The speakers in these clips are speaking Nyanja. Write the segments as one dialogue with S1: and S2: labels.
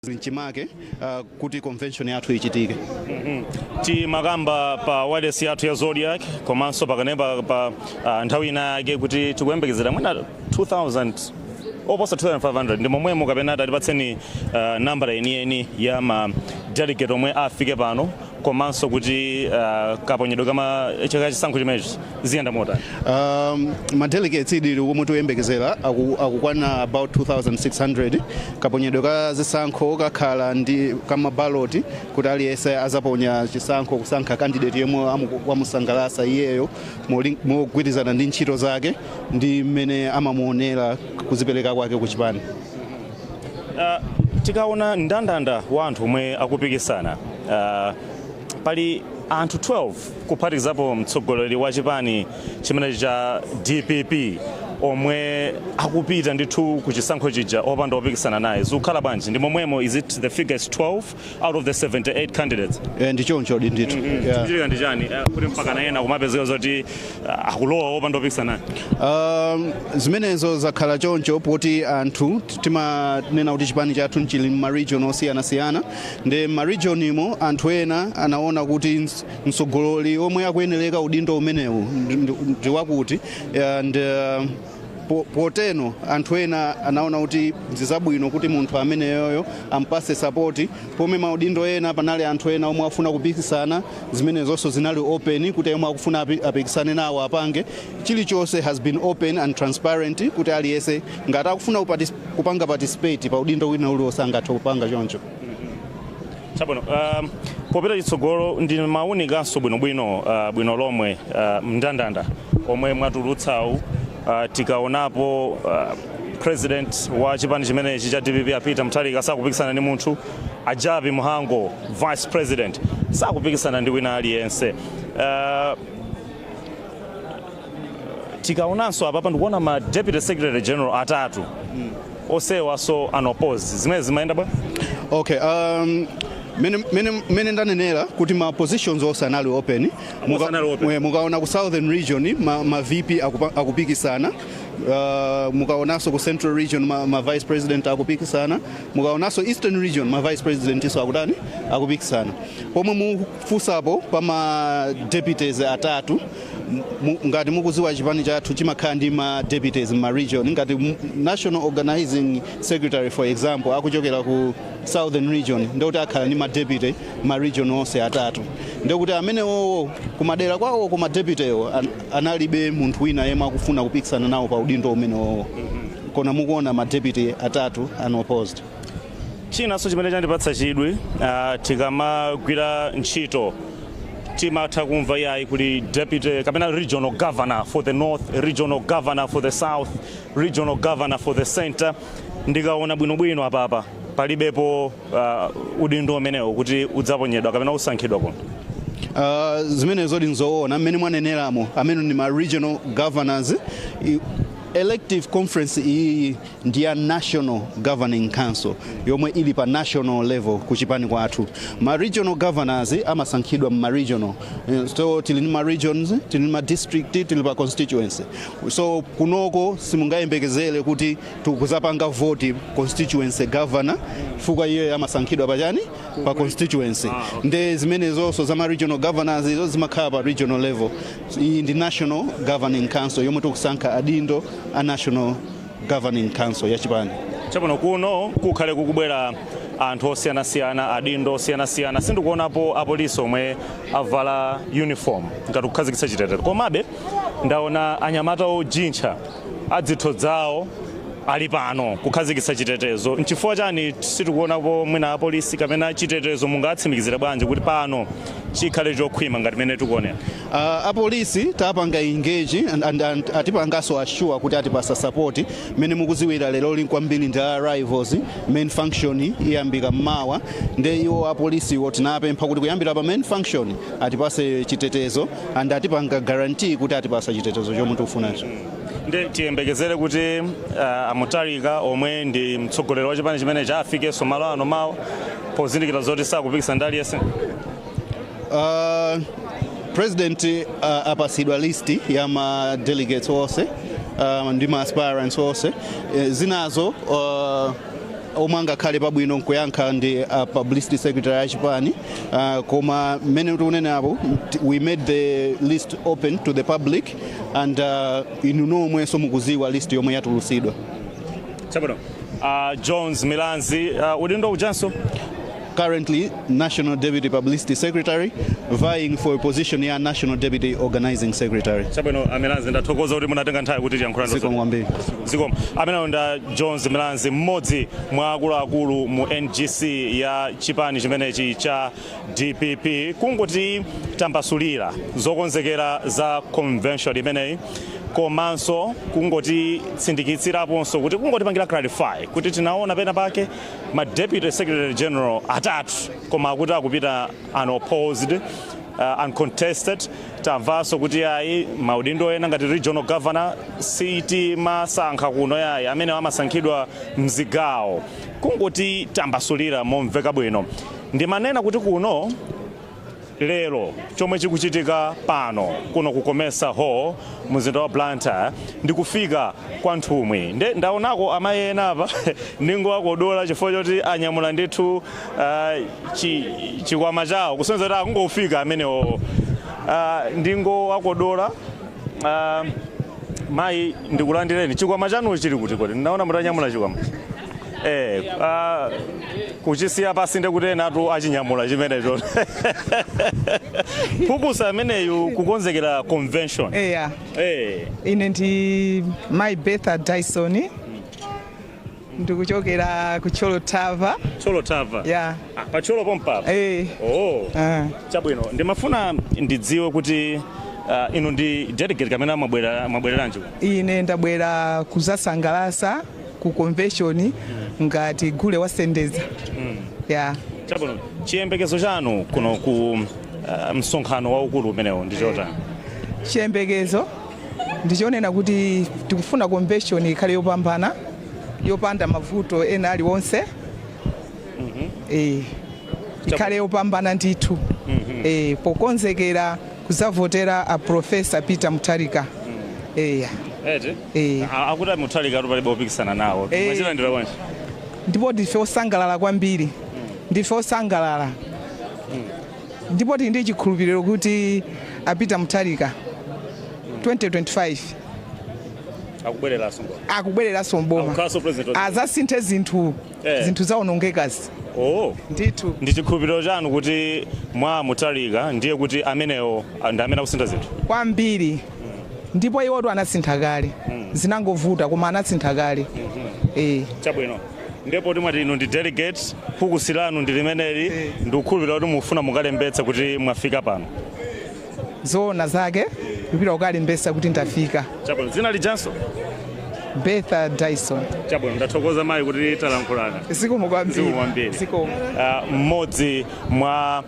S1: Mchimake kuti convention yathu ichitike.
S2: Timakamba pa wireless yathu ya Zodiak komanso pakanepa pa nthawi ina yake kuti tikuyembekezera mwina 2000, oposa 2500. Ndi momwemo kapena tatipatseni nambala yeniyeni ya ma delegate omwe afike pano, komanso kuti kaponyedwe kama chisankho chimenechi ziyenda motani?
S1: Ma delegates idili omwe tikuyembekezera akukwana about 2600. Kaponyedwe ka zisankho kakhala ndi kamabaloti, kuti aliyense azaponya chisankho kusankha candidate yemwe wamusangalatsa iyeyo mogwirizana ndi ntchito zake ndi mmene amamuonera kuzipereka kwake kuchipani.
S2: Tikaona ndandanda wa anthu omwe akupikisana, pali anthu 12 kuphatikizapo mtsogoleri wa chipani chimenechi cha DPP omwe akupita ndithu ku chisankho chija opanda opikisana naye. Zikukhala bwanji? Ndi momwemo? Is it the figure is 12 out of the 78 candidates?
S1: Eh, ndi choncho ndithu, yeah.
S2: Chikuchitika ndi chani kuti mpaka na ena kumapezeka zoti akulowa opanda opikisana naye?
S1: Zimenezo zakhala choncho poti anthu timanena kuti chipani chathu chili m'ma region osiyanasiyana. Ndi m'ma region imo anthu ena anaona kuti mtsogoleri omwe akuyenereka udindo umenewu ndi wakuti, and poteno anthu ena anaona kuti nzabwino kuti munthu ameneyoyo ampase support, pomwe maudindo ena panali anthu ena omwe afuna kupikisana. Zimenezonso zinali open kuti omwe akufuna apikisane nawo apange. Chilichonse has been open and transparent kuti aliyense ngati akufuna kupanga participate pa udindo wina uliwonse angathe kupanga choncho.
S2: Chabwino. Popita chitsogolo, ndi mawunikanso bwinobwino bwino lomwe mndandanda omwe mwatulutsawu. Tikaonapo president wa chipani chimenechi cha DPP, a Peter Mutharika, sakupikisana ndi munthu. A Jappie Mhango, vice president, sakupikisana ndi wina aliyense. Tikaonanso apapa, ndikuona ma deputy secretary general atatu osewaso unopposed. Zimene zimayenda bwa?
S1: Okay, mene ndanenera kuti ma positions onse anali open.
S2: Anali open.
S1: Mukaona ku southern region ma VP akupikisana. Mukaonanso ku central region ma vice president akupikisana. Mukaonanso eastern region, ma vice president iso akutani? Akupikisana. Pomwe mufunsapo pa ma deputies atatu, ngati mukuziwa, chipani chathu chimakhala ndi ma deputies ma region. Ngati national organizing secretary, for example, akuchokera ku southern region, ndikuti akhala ndi ma deputy ma region onse atatu. Ndikuti amenewowo kumadera kwawo kuma deputywo analibe munthu wina yemwe akufuna kupikisana nawo pa udindo umenewowo, kona mukuona ma deputy atatu unopposed.
S2: Chinanso chimene chandipatsa chidwi, tikamagwira ntchito timatha kumva iyayi kuli deputy kapena regional governor for the north, regional governor for the south, regional governor for the center. Ndikaona bwinobwino apapa, palibepo udindo umenewo kuti udzaponyedwa kapena usankhidwa kuno.
S1: Zimenezo ndi nzoona mmene mwaneneramo, amene ndi ma regional governors. Elective conference iyi ndi ya national governing council yomwe ili pa national level kuchipani kwathu. Ma regional governors amasankhidwa ma regional. So tili ndi ma regions, tili ndi ma district, tili pa constituency. So kunoko simungayembekezere kuti tikuzapanga vote constituency governor, chifukwa iye amasankhidwa pachani? Pa constituency. Nde zimenezonso za ma regional governors izo zimakhala pa regional level. Iyi ndi national governing council yomwe tikusankha adindo a national governing council ya chipani.
S2: Chabwino. Kuno kukhale kukubwera anthu osiyanasiyana, adindo osiyanasiyana. Sindikuonapo apolisi omwe avala uniform ngati kukhazikitsa chitetezo, komabe ndaona anyamata ojintcha adzitho zawo ali pano kukhazikitsa chitetezo. Nchifukwa chani sitikuonapo mwina apolisi kapena chitetezo? Mungatsimikizire bwanji kuti pano chikhale chokhwima ngati mene tikuonera?
S1: Apolisi tapanga engage and atipanganso assure kuti atipasa support. Mmene mukuziwira, lero li kwambiri ndi arrivals, main function iyambika mmawa. Nde iwo apolisiwo tinapempha kuti kuyambira pa main function atipase chitetezo, and atipanga guarantee kuti atipasa chitetezo chomwe tikufunacho.
S2: Ndi tiyembekezere kuti a Mutharika, omwe ndi mtsogoleri wa chipani chimenechi, afikenso malo ano mawa, pozindikira zoti sakupikisana ndi aliyense?
S1: President apasidwa list ya ma delegates onse ndi ma aspirants onse. Zinazo Omwe angakhale pabwino nkuyankha ndi publicity secretary achipani, koma mmene tikunenapo, we made the list open to the public and inu nomwenso mukuziwa list yomwe yatulutsidwa.
S2: Chabwino. Jones Milanzi, udindo ujanso?
S1: Currently national deputy publicity secretary, vying for a position ya national deputy organizing secretary.
S2: Chabwino, Amilanzi, ndathokoza kuti munatenga nthawi kuti tiyankhulane.
S1: Zikomo kwambiri.
S2: Zikomo. Amenewo nda Jones Milanzi, mmodzi mwa akuluakulu mu NGC ya chipani chimenechi cha DPP, kungoti tambasulira zokonzekera za convention imeneyi, komanso kungoti tsindikitsiraponso kuti kungotipangira clarify kuti tinaona pena pake ma deputy secretary general atatu, koma akuti akupita unopposed, uncontested. Tamvanso kuti ayi, maudindo ena ngati regional governor sitimasankha kuno yayi, amene amasankhidwa mzigawo. Kungoti tambasulira momveka bwino. Ndimanena kuti kuno lero, chomwe chikuchitika pano kuno ku Comesa Hall, mzinda wa Blantyre, ndikufika kwa nthumwi. Nde ndaonako amayi ena apa, ndingowakodola chifukwa choti anyamula ndithu chikwama chawo, kusonyeza kuti akungofika amenewo. Ndingowakodola. Mayi, ndikulandireni. Chikwama chanu chili kuti kodi? Ndaona mutanyamula chikwama. Kuchisiya pasi, ndekuti enatu achinyamula chimenecho. Phukusa ameneyu kukonzekera convention.
S3: Eya. Ine ndi Mai Betha Dyson, ndikuchokera ku Thyolo Thava.
S2: Thyolo Thava?
S3: Ya.
S2: Ah, pa Thyolo pompapa?
S3: Eh.
S2: Oh.
S3: Ah.
S2: Chabwino, ndimafuna ndidziwe kuti inu ndi delegate kamene mwabwereranji?
S3: Ine ndabwera kuzasangalasa ku convention ngati gule wasendeza, ya.
S2: Chabwino, chiyembekezo chanu kuno ku msonkhano waukulu umenewo ndi chotani?
S3: Chiyembekezo ndichonena kuti tikufuna convention ikhale yopambana, yopanda mavuto ena aliwonse. Ikhale yopambana ndithu, pokonzekera kuzavotera a Professor Peter Mutharika, eya.
S2: Eti?
S3: Eh.
S2: Akuti Mutharika palibe opikisana nawo. Mwachilandira bwanji?
S3: Ndipo ndife osangalala kwambiri, ndife osangalala, ndipo tili ndi chikhulupiriro kuti a Peter Mutharika 2025
S2: akubwereranso mboma.
S3: Akubwereranso mboma.
S2: Akukhalanso president
S3: Azasinthe zinthu. Zinthu zawonongekazi.
S2: Oh.
S3: Ndithu.
S2: Ndi chikhulupiriro chanu kuti mwa Mutharika ndiye kuti amenewo ndi amene akusintha zinthu?
S3: Kwambiri, ndipo iwotu anasintha kale, zinangovuta koma anasintha kale, eh.
S2: Chabwino, ndipo timati inu ndi delegate, phukusi lanu ndi limeneli. Ndikukhulupirira kuti mufuna mukalembetse kuti mwafika pano.
S3: Zoona zake, kupita kukalembetsa kuti ndafika.
S2: Chabwino, dzina lijanso?
S3: Betha Dyson.
S2: Chabwino, ndathokoza mayi kuti talankhulana.
S3: Zikomo kwambiri.
S2: Zikomo kwambiri.
S3: Zikomo.
S2: Mmodzi mwa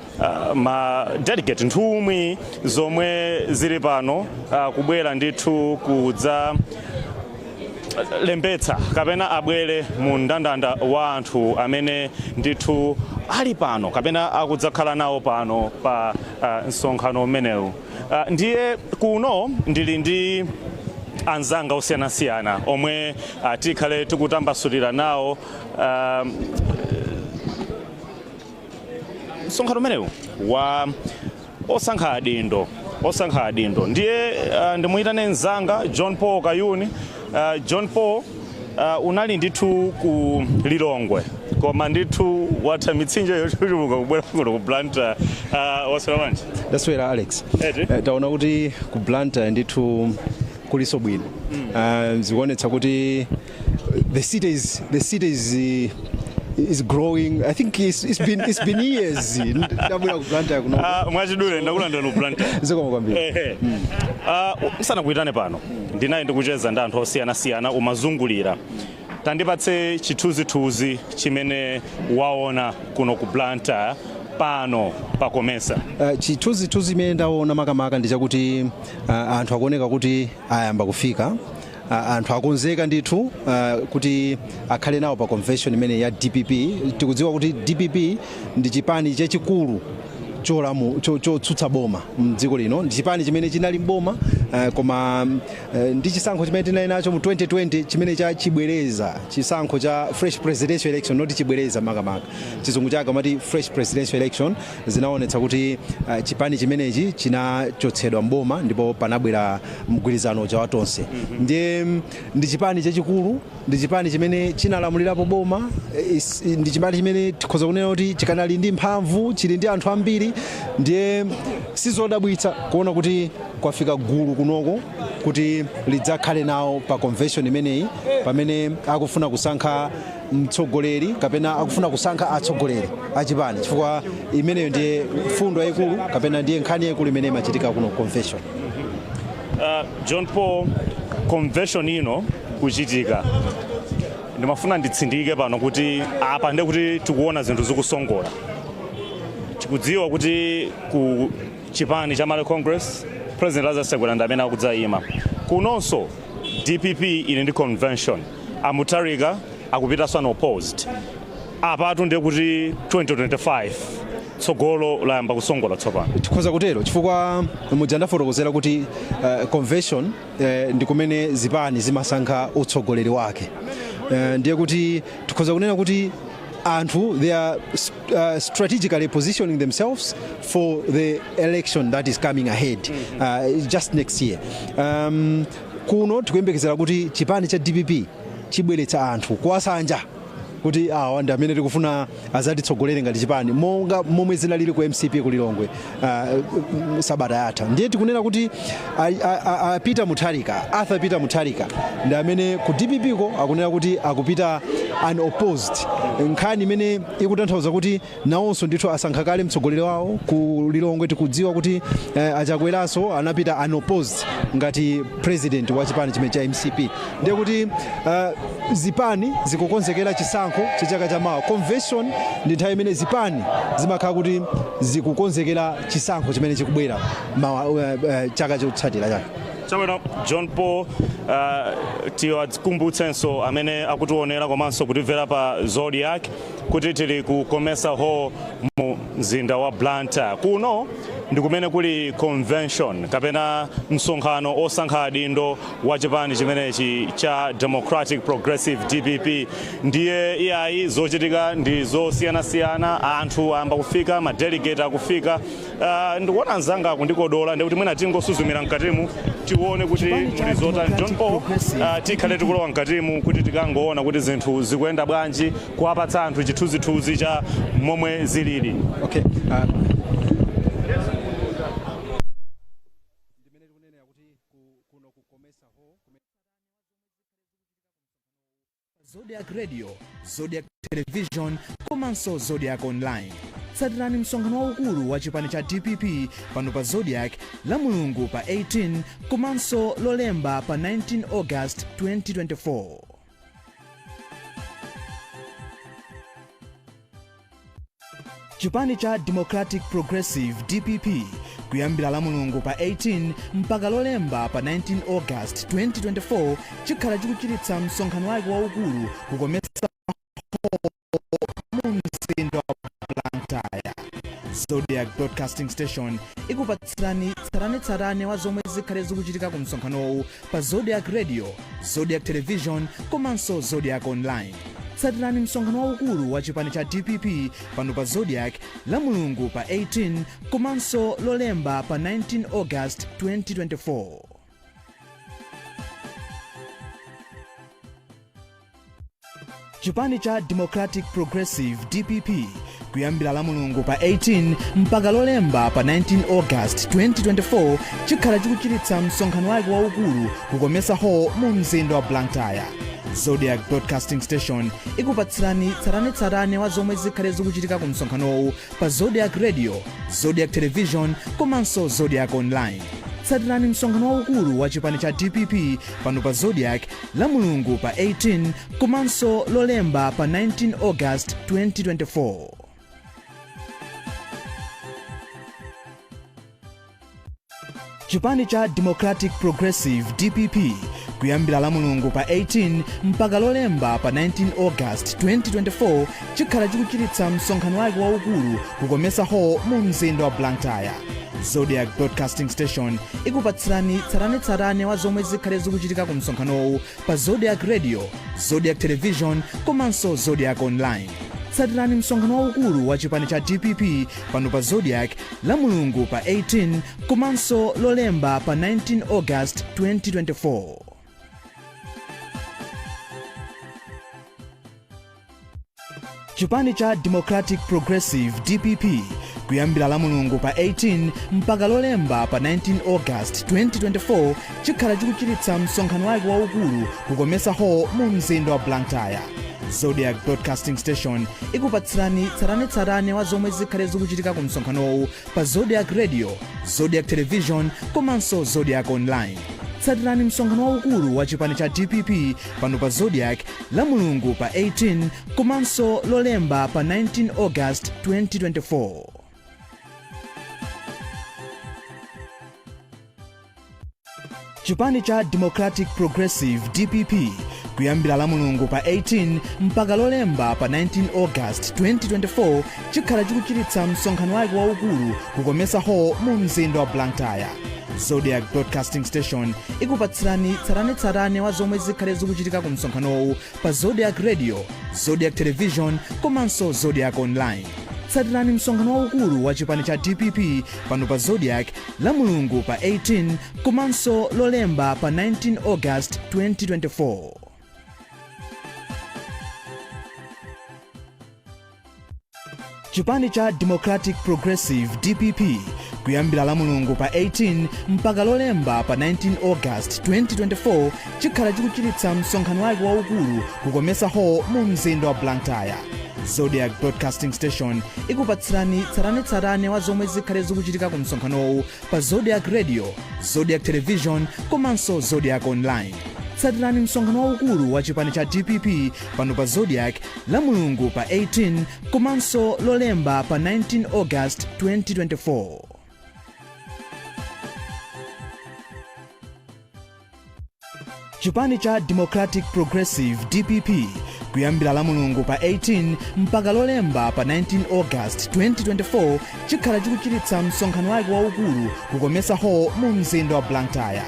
S2: ma delegate, nthumwi zomwe zili pano, kubwera ndithu kudza lembetsa kapena abwere mu mndandanda wa anthu amene ndithu ali pano kapena akudzakhala nawo pano pa msonkhano umenewu. Ndiye kuno ndili ndi anzanga osiyanasiyana omwe tikhale tikutambasulira nawo msonkhano umenewu wa osankha adindo, osankha adindo. Ndiye ndimuyitane mzanga John Paul Kayuni. John Paul, unali ndithu ku Lilongwe, koma ndithu watha mitsinje yochuluka kubwera kuno ku Blantyre. Waswera bwanji?
S4: Ndaswera, Alex.
S2: Eti?
S4: Taona kuti ku Blantyre ndithu kuliso bwino. Zikuonetsa kuti the city is growing. I think it's been years ndabwera ku Blantyre kuno.
S2: Mwachidule, ndakulandira ku Blantyre.
S4: Zikomo kwambiri.
S2: Ehe. Msanakuitane pano, ndinayi ndikucheza ndi anthu osiyanasiyana umazungulira. Tandipatse chithunzithunzi chimene waona kuno ku Blantyre pano pa Comesa.
S4: Chithunzithunzi imene ndaona makamaka ndi chakuti anthu akuoneka kuti ayamba kufika. Anthu akonzeka ndithu kuti akhale nawo pa convention imene ya DPP. Tikudziwa kuti DPP ndi chipani chachikulu chotsutsa boma mdziko lino. Ndi chipani chimene chinali mboma. Koma ndi chisankho chimene tinali nacho mu 2020, chimene cha chibwereza, chisankho cha fresh presidential election, not chibwereza, makamaka chizungu chake amati fresh presidential election, zinaonetsa kuti chipani chimenechi chinachotsedwa mboma ndipo panabwera mgwirizano uja wa Tonse. Ndiye ndi chipani chachikulu, ndi chipani chimene chinalamulirapo boma, ndi chipani chimene tikhoza kunena kuti chikanali ndi mphamvu, chili ndi anthu ambiri. Ndiye sizodabwitsa kuona kuti kwafika gulu kunoko kuti lidzakhale nawo pa convention imeneyi, pamene akufuna kusankha mtsogoleri kapena akufuna kusankha atsogoleri achipani, chifukwa imeneyo ndiye fundo yayikulu kapena ndiye nkhani yayikulu imene imachitika kuno convention.
S2: John Paul, convention ino kuchitika, ndimafuna nditsindike pano kuti apa ndiye kuti tikuona zinthu zikusongola. Tikudziwa kuti ku chipani cha Malawi Congress, President Lazarus Chakwera ndi amene akudzayima. Kunonso DPP ili ndi convention, a Mutharika akupitanso unopposed. Apatu ndiye kuti 2025 tsogolo layamba kusongola tsopano.
S4: Tikhoza kutero, chifukwa muja ndafotokozera kuti convention ndi kumene zipani zimasankha utsogoleri wake. Ndiye kuti tikhoza kunena kuti anthu, they are strategically positioning themselves for the election that is coming ahead just next year. Kuno tikuyembekezera kuti chipani cha DPP chibweretsa anthu kuwasanja kuti awa ndi amene tikufuna azatitsogolere ngati chipani, monga momwe zinalili ku MCP kulilongwe sabata yatha. Ndiye tikunena kuti a Peter Mutharika, Arthur Peter Mutharika, ndi amene ku DPP ko akunena kuti akupita unopposed, nkhani imene ikutanthauza kuti nawonso ndithu asankha kale mtsogoleri wawo. Ku Lilongwe tikudziwa kuti Achakweranso anapita unopposed ngati president wa chipani chimene cha MCP. Ndiye kuti zipani zikukonzekera chisankho cha chaka chamawa. Convention ndi nthawi imene zipani zimakhala kuti zikukonzekera chisankho chimene chikubwera mawa, chaka chotsatira chake.
S2: Chabwino, John Paul, tiwakumbutsenso amene akutionera komanso kutimvera pa Zodiak kuti tili ku Comesa Hall mu mzinda wa Blantyre. Kuno ndi kumene kuli convention kapena msonkhano osankha adindo wa chipani chimenechi cha Democratic Progressive, DPP. Ndiye iyayi, zochitika ndi zosiyanasiyana, anthu ayamba kufika, madelegate akufika. Ndikuona anzanga akundikodola, ndikuti mwina tingosuzumira mkatimu tione kuti muli zotani. John Paul, tikhale tikulowa mkatimu kuti tikangoona kuti zinthu zikuyenda bwanji, kuwapatsa anthu chithunzithunzi cha momwe zilili.
S4: Okay. Ndimene tikunenera kuti kuno ku Comesa Hall.
S5: Zodiak Radio, Zodiak Television komanso Zodiak Online. Tsatirani msonkhano waukulu wa chipani cha DPP pano pa Zodiak la Mulungu pa 18 komanso Lolemba pa 19 August 2024. Chipani cha Democratic Progressive, DPP, kuyambira la Mulungu pa 18 mpaka Lolemba pa 19 August 2024 chikhala chikuchititsa msonkhano wake waukulu ku Comesa mu mzinda wa Blantyre. Zodiak Broadcasting Station ikupatsirani tsatanetsatane wa zomwe zikhale zikuchitika ku msonkhanowu pa Zodiak Radio, Zodiak Television komanso Zodiak Online. Tsatirani msonkhano waukulu wa chipani cha DPP pano pa Zodiak la Mulungu pa 18 komanso Lolemba pa 19 August 2024. Chipani cha Democratic Progressive, DPP, kuyambira la Mulungu pa 18 mpaka Lolemba pa 19 August 2024 chikhala chikuchititsa msonkhano wake waukulu ku Comesa Hall mu mzinda wa Blantyre. Zodiak Broadcasting Station ikupatsirani tsatanetsatane wa zomwe zikhale zikuchitika ku msonkhanowu pa Zodiak Radio, Zodiak Television komanso Zodiak Online. Tsatirani msonkhano waukulu wa chipani cha DPP pano pa Zodiak la Mulungu pa 18 komanso Lolemba pa 19 August 2024. Chipani cha Democratic Progressive, DPP, Kuyambira la Mulungu pa 18 mpaka Lolemba pa 19 August 2024 chikhala chikuchititsa msonkhano wake waukulu ku Comesa Hall mu mzinda wa Blantyre. Zodiak Broadcasting Station ikupatsirani tsatanetsatane wa zomwe zikhale zikuchitika ku msonkhanowu pa Zodiak Radio, Zodiak Television komanso Zodiak Online. Tsatirani msonkhano waukulu wa chipani cha DPP pano pa Zodiak la Mulungu pa 18 komanso Lolemba pa 19 August 2024. Chipani cha Democratic Progressive, DPP, kuyambira la Mulungu pa 18 mpaka Lolemba pa 19 August 2024 chikhala chikuchititsa msonkhano wake waukulu ku Comesa Hall mu mzinda wa Blantyre. Zodiak Broadcasting Station ikupatsirani tsatanetsatane wa zomwe zikhale zikuchitika ku msonkhanowu pa Zodiak Radio, Zodiak Television komanso Zodiak Online. Tsatirani msonkhano waukulu wa chipani cha DPP pano pa Zodiak la Mulungu pa 18 komanso Lolemba pa 19 August 2024. Chipani cha Democratic Progressive, DPP, kuyambira la Mulungu pa 18 mpaka Lolemba pa 19 August 2024 chikhala chikuchititsa msonkhano wake waukulu ku Comesa Hall mu mzinda wa Blantyre. Zodiak Broadcasting Station ikupatsirani tsatanetsatane wa zomwe zikhale zikuchitika ku msonkhanowu pa Zodiak Radio, Zodiak Television komanso Zodiak Online. Tsatirani msonkhano waukulu wa chipani cha DPP pano pa Zodiak la Mulungu pa 18 komanso Lolemba pa 19 August 2024. Chipani cha Democratic Progressive, DPP, kuyambira la Mulungu pa 18 mpaka Lolemba pa 19 August 2024 chikhala chikuchititsa msonkhano wake waukulu ku Comesa Hall mu mzinda wa Blantyre. Zodiak Broadcasting Station ikupatsirani tsatanetsatane wa zomwe zikhale zikuchitika ku msonkhanowu pa Zodiak Radio, Zodiak Television komanso Zodiak Online. Tsatirani msonkhano waukulu wa chipani cha DPP pano pa Zodiak la Mulungu pa 18 komanso Lolemba pa 19 August 2024. Chipani cha Democratic Progressive, DPP, kuyambira la Mulungu pa 18 mpaka Lolemba pa 19 August 2024 chikhala chikuchititsa msonkhano wake waukulu ku Comesa Hall mu mzinda wa Blantyre.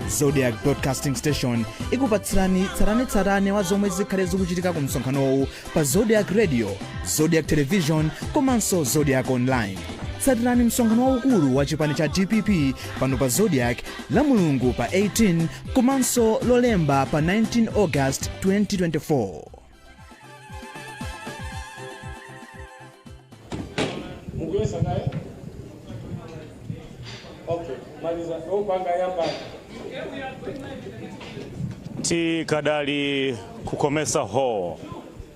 S5: Zodiak Broadcasting Station ikupatsirani tsatanetsatane wa zomwe zikhale zikuchitika ku msonkhanowu pa Zodiak Radio, Zodiak Television komanso Zodiak Online. Tsatirani msonkhano waukulu wa chipani cha DPP pano pa Zodiak la Mulungu pa 18 komanso Lolemba pa 19 August 2024.
S6: Mukuyesa naye? Okay, maliza opanga yambani.
S2: Tikadali ku Comesa Hall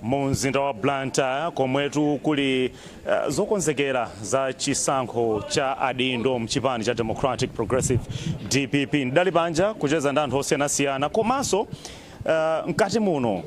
S2: mu mzinda wa Blantyre, komwetu kuli zokonzekera za chisankho cha adindo mchipani cha Democratic Progressive, DPP. Ndali panja kucheza ndi anthu osiyanasiyana komanso mkati muno.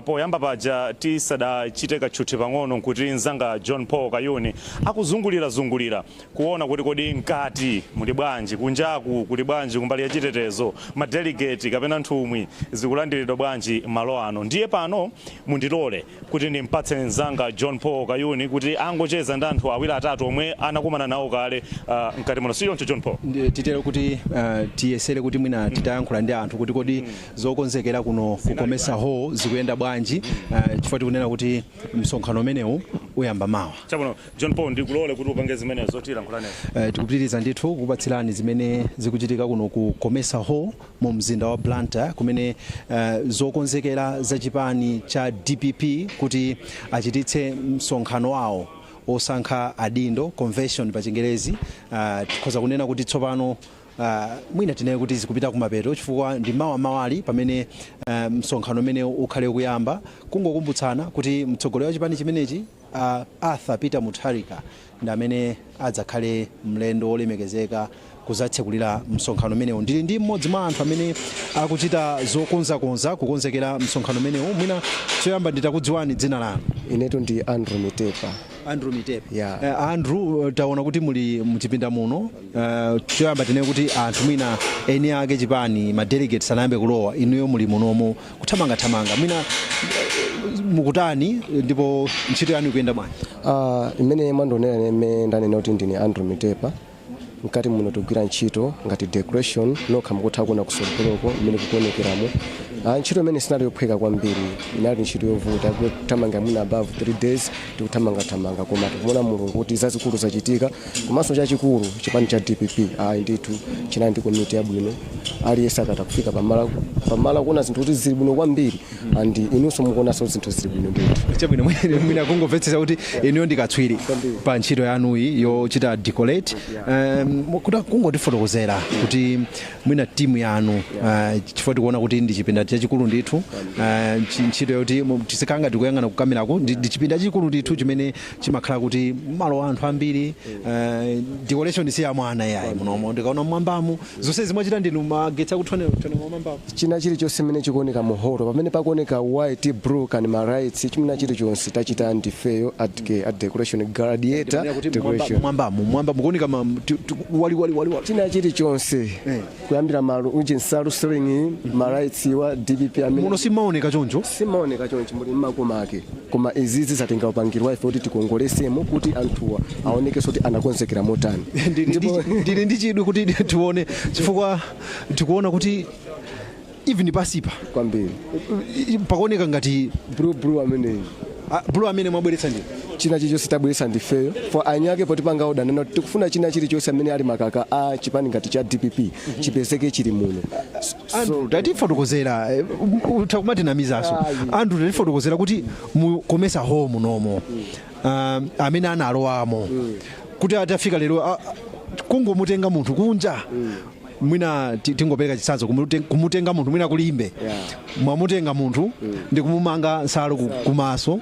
S2: Poyamba paja tisadachite katchuthi pang'ono nkuti mzanga John Paul Kayuni akuzungulira-zungulira kuona kuti kodi mkati muli bwanji, kunjaku kuli bwanji, kumbali ya chitetezo, madelegate kapena nthumwi zikulandiridwa bwanji malo ano. Ndiye pano mundilole kuti ndimpatse mzanga John Paul Kayuni kuti angocheza ndi anthu awiri atatu omwe anakumana nawo kale mkati muno. Sichoncho, John Paul?
S4: Titero kuti tiyesere kuti mwina titayankhula ndi anthu kuti kodi zokonzekera kuno ku Comesa Hall zikuyenda bwanji, chifukwa tikunena kuti msonkhano umenewu uyamba mawa.
S2: Chabwino, John Paul, ndikulole kuti upange zimenezo, tilankhulanezo.
S4: Tikupitiriza ndithu kukupatsirani zimene zikuchitika kuno ku Comesa Hall mu mzinda wa Blantyre, kumene zokonzekera za chipani cha DPP kuti achititse msonkhano wawo osankha adindo, convention pa Chingerezi, tikhoza kunena kuti tsopano mwina tinene kuti zikupita kumapeto, chifukwa ndi mawa mawali pamene msonkhano umene ukhale kuyamba. Kungokumbutsana kuti mtsogoleri wa chipani chimenechi, Arthur Peter Mutharika, ndi amene adzakhale mlendo wolemekezeka kuzatsekulira msonkhano umenewu. Ndili ndi mmodzi mwa anthu amene akuchita zokonzakonza kukonzekera msonkhano umenewu. Mwina choyamba nditakudziwani dzina lanu.
S7: Inetu ndi Andrew Mitepa.
S4: Andrew Mitepe.
S7: Yeah.
S4: Andrew, taona kuti muli mchipinda muno. Choyamba tinene kuti anthu mwina eni ake chipani, ma delegates, anayambe kulowa, inuyo muli munomo kuthamangathamanga. Mwina mukutani ndipo ntchito yanu ikuyenda bwanji?
S7: Imene mwandionera, imene ndanena kuti ndine Andrew Mitepa, mkati muno tikugwira ntchito ngati decoration. Nokha mukutha kuona kusogoloko imene kukuonekeramo. Ntchito imene sinali yophweka kwambiri, inali ntchito yovuta, kuthamanga mwina above 3 days tikuthamangathamanga, koma tikuona Mulungu kuti zazikulu zachitika. Komanso chachikulu, chipani cha DPP ayi ndithu chinali ndi komiti yabwino. Aliyense akata kufika pamala pamala kuona zinthu kuti zili bwino kwambiri, and inunso mukuonanso zinthu zili bwino ndithu.
S4: Chabwino, mwina kungomvetsetsa kuti inuyo ndikatswiri pa ntchito yanuyi yochita decorate, kuti kungotifotokozera kuti mwina timu yanu, chifukwa tikuona kuti ndi chipinda chachikulu ndithu, ntchito yoti tisikanga tikuyang'ana kukamerako, ndi chipinda chachikulu ndithu chimene chimakhala kuti malo anthu ambiri. Decoration si ya mwana yayi. Munomo ndikaona mwambamu zonse zimwachita ndinu, magetsi akuthonera mwambamu.
S7: China chilichonse chimene chikuoneka muholo, pamene pakuoneka white, blue kani ma lights, chimene chilichonse tachita ndifeyo at decoration, gladiator decoration.
S4: Mwambamu, mwamba mukuoneka wali wali wali wali.
S7: China chilichonse, kuyambira malo uji, nsalu, ceiling, ma lights wa DPP amene
S4: Muno simaoneka choncho.
S7: Simaoneka choncho, muli mmakoma ake, koma izizi zatenga upangiri ife kuti tikongolesemo kuti anthuwa aonekenso kuti anakonzekera motani.
S4: Ndili ndi chidwi kuti tione, chifukwa tikuona kuti even pasipa
S7: Kwambiri.
S4: Pakuoneka ngati
S7: Blue, blue ameneyi.
S4: Ah, blue amene mwabweretsa ndi
S7: China chilichonse tabweretsa ndifeyo for anyake potipanga order, nena kuti tikufuna china chilichonse amene ali makaka a chipani ngati cha DPP chipezeke chili muno.
S4: Andrew, tatifotokozera, utha kumatinamizaso.
S7: Ayi.
S4: Andrew, tatifotokozera kuti mu Comesa Hall munomo, amene analowamo kuti atafika lero, kungomutenga munthu kunja, mwina tingopereka chitsanzo, kumutenga munthu mwina kulimbe, mwamutenga munthu ndi kumumanga nsalu kumaso,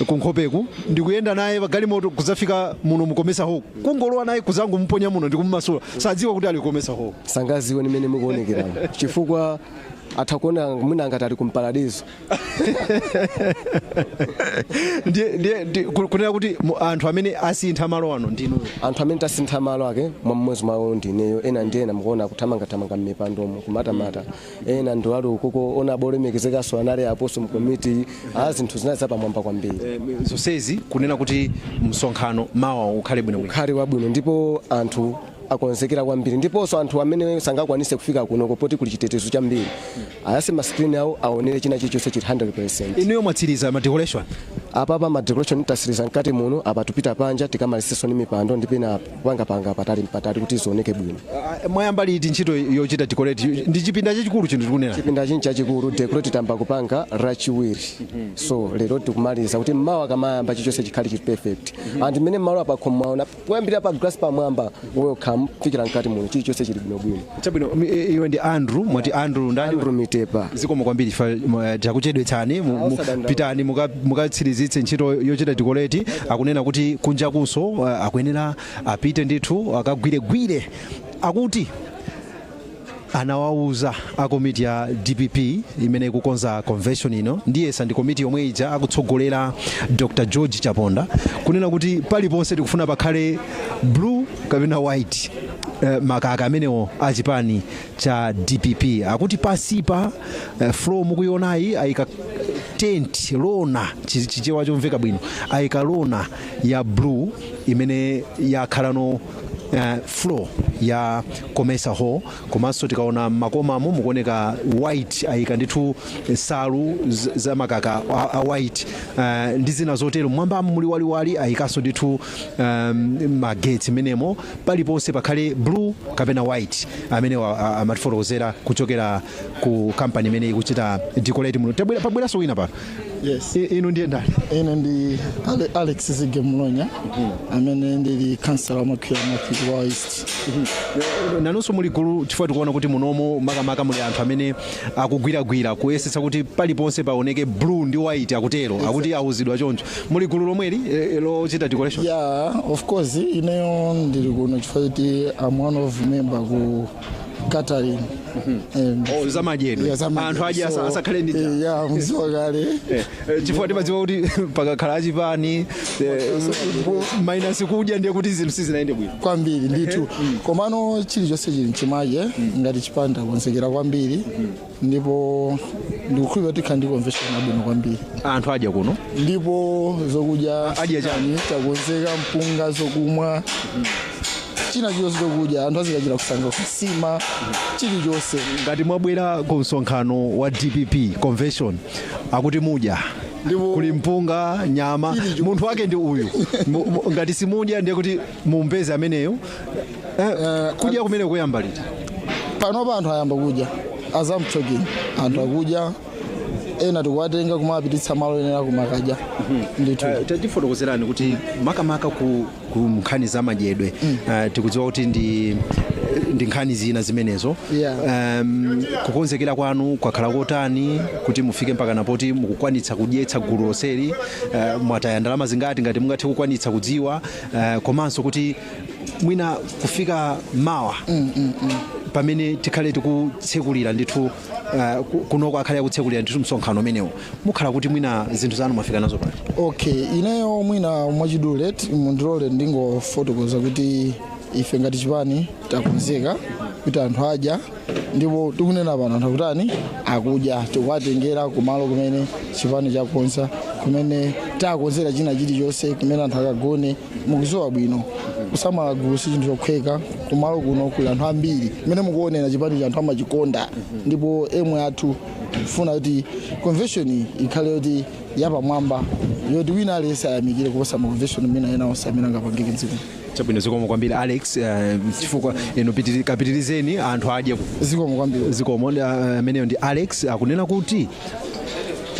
S4: kunkhopeku, ndikuyenda naye pagalimoto kudzafika muno mu Comesa Hall, kungolowa naye kuzangumuponya muno ndikumumasula, sadziwa kuti ali Comesa Hall.
S7: Sangaziwe nimene mukuonekeramo, chifukwa atha kuona mwina ngati ali kumparadiso.
S4: Ndiye kunena kuti anthu amene asintha malo ano ndinu?
S7: Anthu amene tasintha malo ake, mwam'modzi mwawo ndineyo. Ena ndi ena mukuona kuthamangathamanga m'mipandomo, kumatamata. Ena ndi ali ukoko, ona abolemekezekanso anali aponso mkomiti a zinthu zinali zapamwamba kwambiri.
S4: Zonsezi kunena kuti msonkhano mawa ukhale bwinobwino.
S7: Ukhale wabwino, ndipo anthu akonzekera kwambiri. Ndiponso anthu amene sangakwanise kufika kuno poti kuli chitetezo chambiri, ayase ma screen awo aonere china chilichonse chili 100%.
S4: Inuyo mwatsiriza ma decoration?
S7: Apapa ma decoration tasiriza mkati muno. Apa tupita panja tikamalisenso ni mipando ndipena kupangapanga patali mpatali kuti zioneke bwino.
S4: Ah, mwayamba liti ntchito yochita decorate? Ndi chipinda chachikulu chinthu tikunena.
S7: Chipinda chini chachikulu, decorate tamba kupanga Lachiwiri, so lero tikumaliza kuti mmawa kamayamba chilichonse chikhale chili perfect. And mmene malo apa mwaona kuyambira pa glass pamwamba, welcome, kufikira mkati muno chilichonse chili bwinobwino.
S4: Chabwino, iwe ndi Andrew, mwati Andrew ndani?
S7: Andrew Mitepa.
S4: Zikomo kwambiri, takuchedwetsani.
S7: Osadandaula.
S4: Pitani mukatsirizitse ntchito yochita decorate. Akunena kuti kunjakunso akuyenera apite ndithu akagwiregwire. Akuti anawauza a komiti ya DPP imene ikukonza convention ino, ndiyesa ndi komiti yomwe ija akutsogolera Dr George Chaponda, kunena kuti paliponse tikufuna pakhale blue kapena white, makaka amenewo achipani cha DPP. Akuti pasipa, floor mukuyionayi, ayika tent lona, Chichewa chomveka bwino, ayika lona ya blue imene yakhalano floor ya Comesa Hall. Komanso tikaona makomamo mukuoneka white, ayika ndithu nsalu za makaka a white, ndi zina zotero. Mwambamo muli waliwali, ayikanso ndithu magetsi menemo. Paliponse pakhale blue kapena white amene amatifotokozera kuchokera ku kampani imene ikuchita decorate muno. Tabwera, pabweranso wina pano.
S8: Yes.
S4: Inu ndiye ndani?
S8: Ine ndi Alex Zige Mlonya, amene ndili kansala wa Makhwira North wa East.
S4: Nanunso muli gulu, chifukwa tikuona kuti munomo makamaka muli anthu amene akugwiragwira kuyesetsa kuti paliponse paoneke blue ndi white. Akutero, akuti awuzidwa choncho. Muli gulu lomweli lochita decoration?
S8: Yeah, of course, ineyo ndili kuno chifukwa kuti I'm one of member ku Catering.
S4: Oh, zamadyedwe.
S8: Yeah, zamadyedwe.
S4: Anthu adye asakhale ndi njala.
S8: Yeah, mziwa kale.
S4: Chifukwa timadziwa kuti pakakhala achipani minus kudya, ndiye kuti zinthu sizinayende bwino.
S8: Kwambiri ndithu, komano chilichonse chili mchimake. Ngati chipani takonzekera kwambiri, ndipo ndikukhulupirira kuti tikhala ndi convention abwino kwambiri.
S4: Anthu adya kuno?
S8: Ndipo zokudya.
S4: Adya chani?
S8: Takonzeka mpunga, zokumwa, china chilichonse chokudya. Anthu azikachita kusankha kusima chilichonse.
S4: Ngati mwabwera ku msonkhano wa DPP convention, akuti mudya. Kuli mpunga, nyama. Munthu wake ndi uyu. Ngati simudya, ndiye kuti mumpeze ameneyo. Kudya kumene kuyamba liti?
S8: Panopa anthu ayamba kudya. As I'm talking, anthu akudya. Ena tikuwatenga kumapititsa malo enera kumakadya ndithu.
S4: Tatifotokozerani kuti makamaka ku nkhani za madyedwe, tikudziwa kuti ndi nkhani zina zimenezo. Kukonzekera kwanu kwakhala kotani kuti mufike mpaka napoti mukukwanitsa kudyetsa gulu lonseli? Mwataya ndalama zingati, ngati mungathe kukwanitsa kudziwa? Komanso kuti mwina kufika mawa pamene tikhale tikutsekulira ndithu, kunoko akhale akutsekulira ndithu msonkhano umenewo, mukhala kuti mwina zinthu zanu mwafika nazo pati?
S8: Okay, ineyo mwina mwachidule mundilole ndingofotokoza kuti ife ngati chipani takonzeka kuti anthu adya, ndipo tikunena pano anthu akutani, akudya. Tikuwatengera kumalo kumene chipani chakonza, kumene takonzera china chilichonse, kumene anthu akagone. Mukuziwa bwino, kusamala gulu si chinthu chokhweka. Kumalo kuno kuli anthu ambiri. Mmene mukuonera, chipani cha anthu amachikonda, ndipo emwe athu funa kuti convention ikhale yoti yapamwamba, yoti wina aliyense ayamikire kuposa ma convention mwina ena onse amene angapangike mdziko.
S4: Chabwino, zikomo kwambiri, Alex. Chifukwa inu kapitirizeni, anthu adye.
S8: Zikomo kwambiri.
S4: Zikomo. Ameneyo ndi Alex, akunena kuti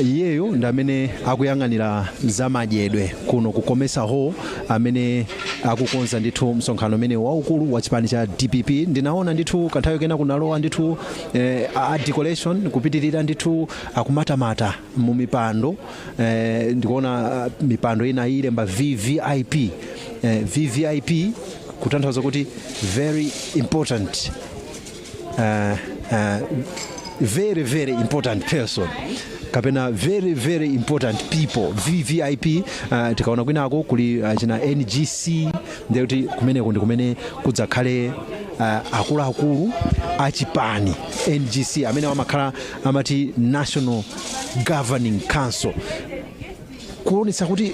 S4: iyeyo ndi amene akuyang'anira zamadyedwe kuno ku Comesa Hall, amene akukonza ndithu msonkhano umene waukulu wa chipani cha DPP. Ndinaona ndithu kanthawi kena kunalowa ndithu a decoration kupitirira ndithu, akumatamata mu mipando. Ndikuona mipando ina ilemba VVIP. VVIP kutanthauza kuti very important, very very important person kapena very very important people, VVIP. Tikaona kwinako kuli china NGC, ndekuti kumeneko ndi kumene kudzakhale akuluakulu achipani, NGC, amene amakhala amati National Governing Council, kuonetsa kuti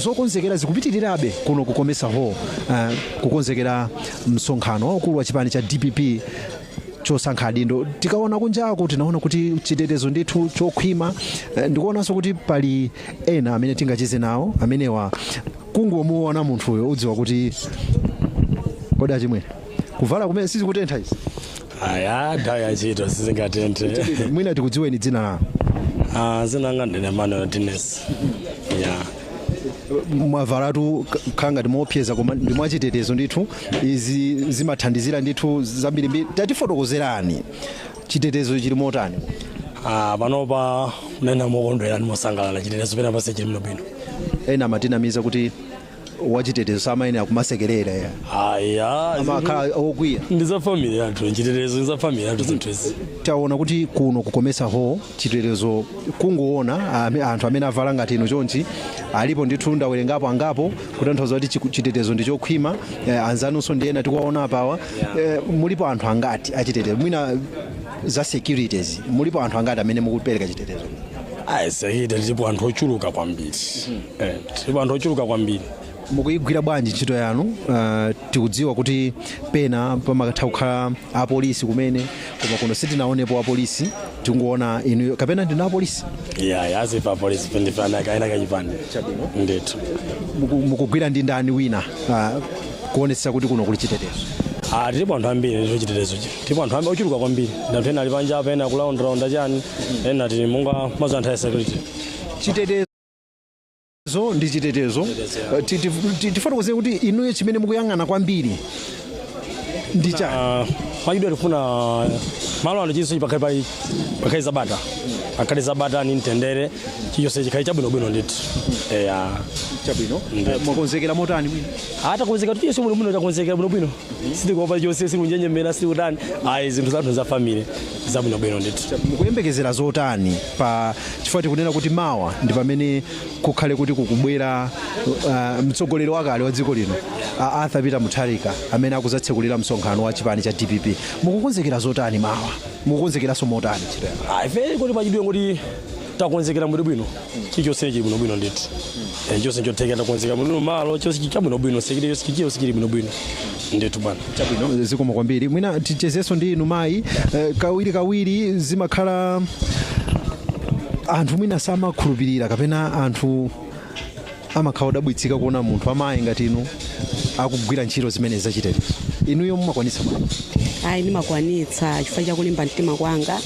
S4: zokonzekera zikupitirirabe kuno ku Comesa Hall, kukonzekera msonkhano waukulu wa chipani cha DPP chosankha adindo. Tikaona kunjaku, tinaona kuti chitetezo ndithu chokhwima. Ndikuonanso kuti pali ena amene tingacheze nawo. Amenewa kungomuona munthuyo udziwa kuti, kodi achimwene, kuvala kumene sizikutentha izi?
S9: Aya, nthawi yachito sizingatenthe.
S4: Mwina tikudziweni dzina lanu.
S9: Ah, zina langa ndine Emmanuel Dines, ya.
S4: Mwavalatu khala ngati moopseza, koma ndi mwachitetezo ndithu. Izi zimathandizira ndithu zambirimbiri. Tatifotokozerani, chitetezo chili motani?
S9: Ah, panopa kunena mokondwera ndi mosangalala, chitetezo pena pase chili bwino.
S4: Ena amatinamiza kuti wachitetezo samayenera kumasekerera ya.
S9: Aya.
S4: Amakhala okwiya.
S9: Ndi za family yathu chitetezo, ndi za family yathu zinthu izi.
S4: Taona kuti kuno ku Comesa Hall chitetezo, kungoona anthu amene avala ngati inu chonchi alipo ndithu, ndawerengapo angapo, kutanthauza kuti chitetezo ndi chokhwima. Anzanunso ndi ena tikuwaona apawa. Mulipo anthu angati achitetezo? Mwina za securities, mulipo anthu angati amene mukupereka chitetezo?
S9: Ayi, security tilipo anthu ochuluka kwambiri. Tilipo anthu ochuluka kwambiri.
S4: Mukuyigwira bwanji ntchito yanu? Tikudziwa kuti pena pamakatha kukhala apolisi kumene, koma kuno sitinaonepo apolisi, tingoona inu. Kapena ndinu apolisi?
S9: Ya, azifa apolisi pendifana kaena kachipande ndithu.
S4: Mukugwira ndi ndani wina kuonetsetsa kuti kuno kuli chitetezo?
S9: Ah, tilipo anthu ambiri ndithu. Chitetezo tilipo anthu ambiri ochuluka kwambiri. Ndi anthu ena ali panja apa, ena kulaundalaunda chani, ena tili monga mazo anthu a security.
S4: Chitetezo ndi chitetezo. Tifotokoze kuti inuyo chimene mukuyang'ana kwambiri ndi chani?
S9: Ah, mwachidule tifuna malo ano chinso pakhale pali pakhale zabata, pakhale zabata ni mtendere, chilichonse chikhale chabwinobwino ndithu, eya.
S4: Chabwino. Mwakonzekera motani mwina?
S9: Atakonzeka tiyeso muno muno, takonzekera bwino bwino, sitikuopa chonse, sikunjenjemera, sikutani ayi, zinthu zathu za family zabwinobwino ndithu.
S4: Mukuyembekezera zotani pa chifukwa tikunena kuti mawa ndi pamene kukhale kuti kukubwera mtsogoleri wakale wa dziko lino, Arthur Peter Mutharika, amene akuzatsekulira msonkhano wa chipani cha DPP? Mukukonzekera zotani mawa? Mukukonzekeranso motani ntchito yanu?
S9: Ah, ife kuti pachidwe kuti takonzekera bwinobwino, chilichonse chili bwinobwino ndithu. Chonse chothekera takonzekera bwino, malo chonse chabwinobwino, security yonse chilichonse chili bwinobwino ndithu, bwana.
S4: Chabwino, zikomo kwambiri. Mwina tichezenso ndi inu mayi. Kawiri kawiri zimakhala anthu mwina samakhulupirira kapena anthu amakhala odabwitsika kuona munthu amayi ngati inu akugwira ntchito zimene zachitetezo. Inuyo mumakwanitsa bwanji?
S10: Ayi, ndimakwanitsa chifukwa chakulimba mtima kwanga.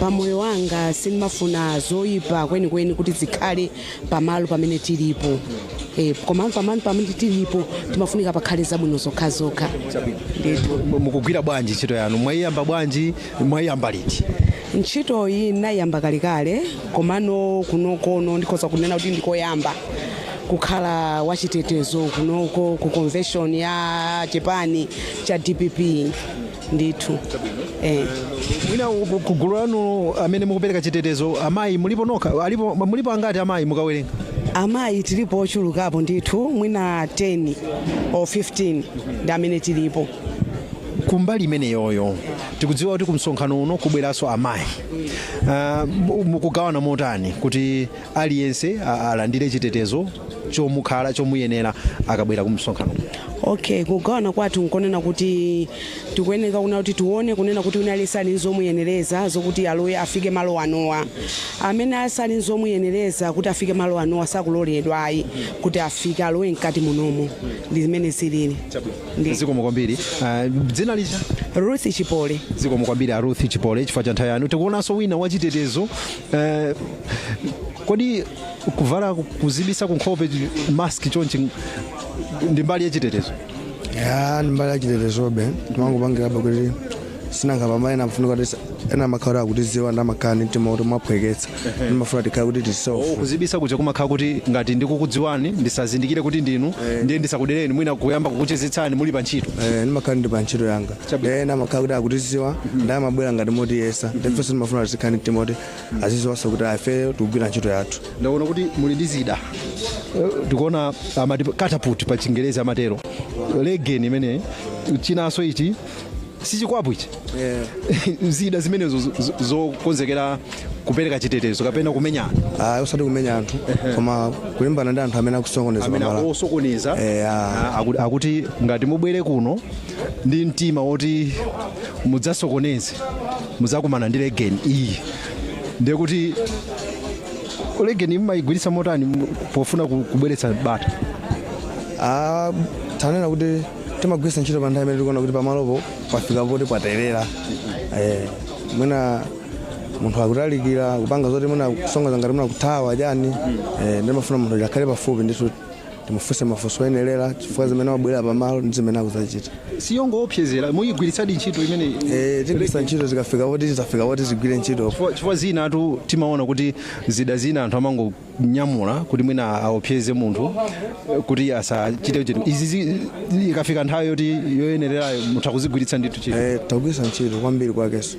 S10: Pamoyo wanga sindimafuna zoyipa kwenikweni kuti zikhale pamalo pamene tilipo, koma pamalo pamene tilipo timafunika pakhale zabwino zokhazokha ndithu.
S4: Mukugwira bwanji ntchito yanu? Mwayiyamba bwanji? Mwayiyamba liti?
S10: Ntchitoyi ndinayiyamba kalekale, komano kunokono ndikhoza kunena kuti ndikoyamba kukhala wachitetezo kunoko ku convention ya chipani cha DPP ndithu.
S4: Mwina ku gulu lanu amene mukupereka chitetezo, amayi mulipo nokha? Alipo, mulipo angati amayi mukawerenga?
S10: Amayi tilipo ochulukapo ndithu, mwina 10 or 15 ndi amene tilipo.
S4: Kumbali imeneyoyo, tikudziwa kuti kumsonkhano uno kubweranso amayi. Mukugawana motani kuti aliyense alandire chitetezo chomukhala chomuyenera akabwera kumsonkhano?
S10: Okay, kugawana kwathu nkonena kuti tikuyeneka kuna kuti tione kunena kuti wina aliyense ali nzomuyenereza zokuti alowe afike malo anowa. Amene asali nzomuyenereza kuti afike malo anowa sakuloledwa ayi kuti afike, alowe mkati munomo. Ndi zimene zilili.
S4: Zikomo kwambiri. Dzina lija?
S10: Ruth Chipole.
S4: Zikomo kwambiri a Ruth Chipole chifukwa cha nthawi yanu. Tikuonanso wina wachitetezo. Kodi kuvala kuzibisa kunkhope, mask chonchi, ndi mbali yachitetezo?
S11: Ya, ndi mbali yachitetezobe. Timangopangirabe kuti sinanga pamene amfunika kuti ena amakhala akutiziwa ndi amakhala ndi mtima kuti mwaphweketsa, ndimafuna tikhale kuti tisofu.
S4: Kuzibisa kuja kumakhala kuti ngati ndikukudziwani ndisazindikire kuti ndinu, ndiye ndisakudereni, mwina kuyamba kukuchezetsani muli pa ntchito.
S11: Eh, ndimakhala ndi pa ntchito yanga. Ena amakhala kuti akutiziwa ndi amabwera ngati motiyesa, ndifenso ndimafuna tizikhale ndi mtima kuti aziziwanso kuti ife tikugwira ntchito yathu.
S4: Ndaona kuti muli ndi zida. Ndikuona amati catapult pa Chingerezi, amatero legeni imene, chinanso ichi sichikwapu ichi. Zida zimenezo zokonzekera kupereka chitetezo kapena kumenyana?
S11: Ah, osati kumenya anthu, koma kulimbana ndi anthu amene akusokoneza
S4: amene
S11: pamalo.
S4: Osokoneza.
S11: Eh, ah.
S4: Akuti ngati mubwere kuno ndi mtima woti mudzasokoneze, mudzakumana ndi legeni iyi. Ndiye kuti legeni mmayigwiritsa motani pofuna kubweretsa bata?
S11: Ah, tanena kuti timagwiritsa ntchito pa nthawi imene tikuona kuti pamalopo pafika poti paterera. Mwina munthu akutalikira kupanga zoti mwina kusongoza ngati mwina kuthawa chani, ndimafuna munthu akhale pafupi ndithu, timufunse mafunso oyenerera chifukwa zimene wabwera pamalo ndi zimene akuzacita.
S4: Siyongoopsezera, muyigwiritsadi ntchito imene?
S11: Eh, tigwiritsa ntchito zikafika poti zafika poti zigwire ntchito.
S4: Chifukwa zina atu timaona kuti zida zina anthu amangonyamula kuti mwina aopseze munthu kuti asachite chinthu. Izi ikafika nthawi yoti yoyenererayo mutha kuzigwiritsa ndithu ntchito?
S11: Eh, tagwiritsa ntchito kwambiri kwakenso.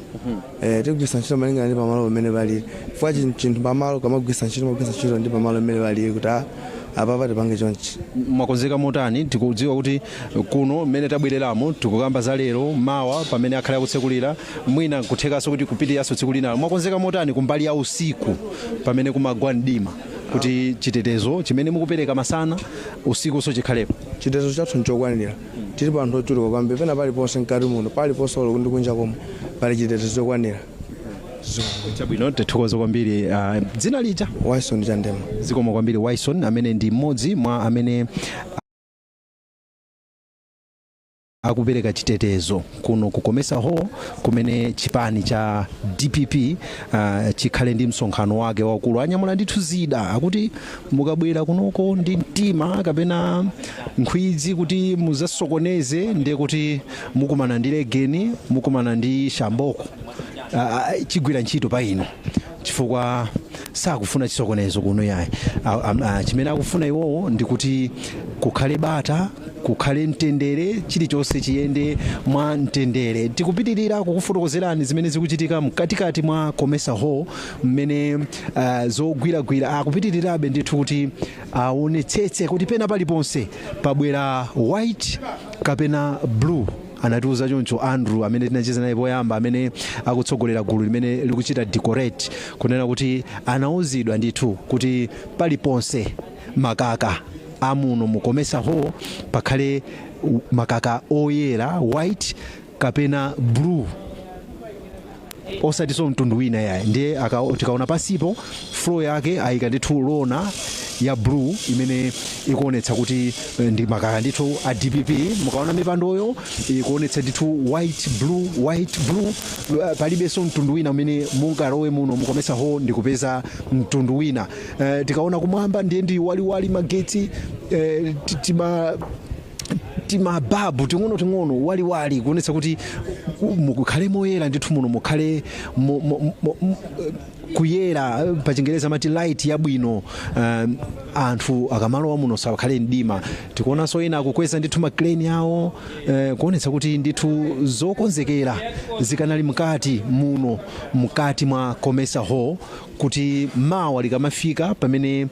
S11: Tigwiritsa ntchito malingana ndi pamalo pamene palili, chifukwa chinthu pamalo kamagwiritsa ntchito, magwiritsa ntchito ndi pamalo pamene palili kuti apapa tipange chonchi.
S4: Mwakonzeka motani? Tikudziwa kuti kuno mmene tabwereramo tikukamba za lero, mawa pamene akhale akutsekulira, mwina nkuthekanso kuti kupitiranso tsiku linalo. Mwakonzeka motani kumbali ya usiku pamene kumagwa mdima, kuti chitetezo chimene mukupereka masana, usikunso chikhalepo?
S11: Chitetezo chathu nchokwanira. Tilipo anthu ochuluka kwambiri pena paliponse mkati muno, paliponse olo ndi kunja komwe pali chitetezo chokwanira.
S4: Chabwino, tithokoza kwambiri. Dzina lija?
S11: Wison Chandema.
S4: Zikomo kwambiri Wison, amene ndi mmodzi mwa amene akupereka chitetezo kuno ku Comesa Hall kumene chipani cha DPP chikhale ndi msonkhano wake waukulu. Anyamula ndithu zida, akuti mukabwera kunoko ndi mtima kapena nkhwidzi kuti muzasokoneze, ndiye kuti mukumana ndi legeni, mukumana ndi shamboko, chigwira ntchito pa inu, chifukwa Sakufuna chisokonezo kuno yayi. Chimene akufuna iwowo ndi kuti kukhale bata, kukhale mtendere, chilichonse chiyende mwa mtendere. Tikupitirira kukufotokozerani zimene zikuchitika mkatikati mwa Comesa Hall, mmene zogwiragwira akupitirirabe ndithu kuti aonetsetse kuti pena paliponse pabwera white kapena blue. Anatiuza choncho Andrew amene tinacheza naye poyamba, amene akutsogolera gulu limene likuchita decorate, kunena kuti anauzidwa ndithu kuti paliponse makaka amuno mu Comesa Hall pakhale makaka oyera, white kapena blue, osatinso mtundu wina yayi. Ndiye tikaona pasipo, floor yake ayika ndithu lona ya blue imene ikuonetsa kuti ndi makaka ndithu a DPP. Mukaona mipandoyo ikuonetsa ndithu white, blue, white, blue. Palibenso mtundu wina umene mungalowe muno mu Comesa Hall ndikupeza mtundu wina. Tikaona kumwamba ndiye ndi waliwali magetsi, timababu ting'ono-ting'ono waliwali, kuonetsa kuti mukhale moyera ndithu muno, mukhale kuyera, pa Chingereza amati light yabwino. Anthu akamalowa muno sakhale mdima. Tikuonanso ena akukweza ndithu ma crane awo, kuonetsa kuti ndithu zokonzekera zikanali mkati muno, mkati mwa Comesa Hall, kuti mawa likamafika pamene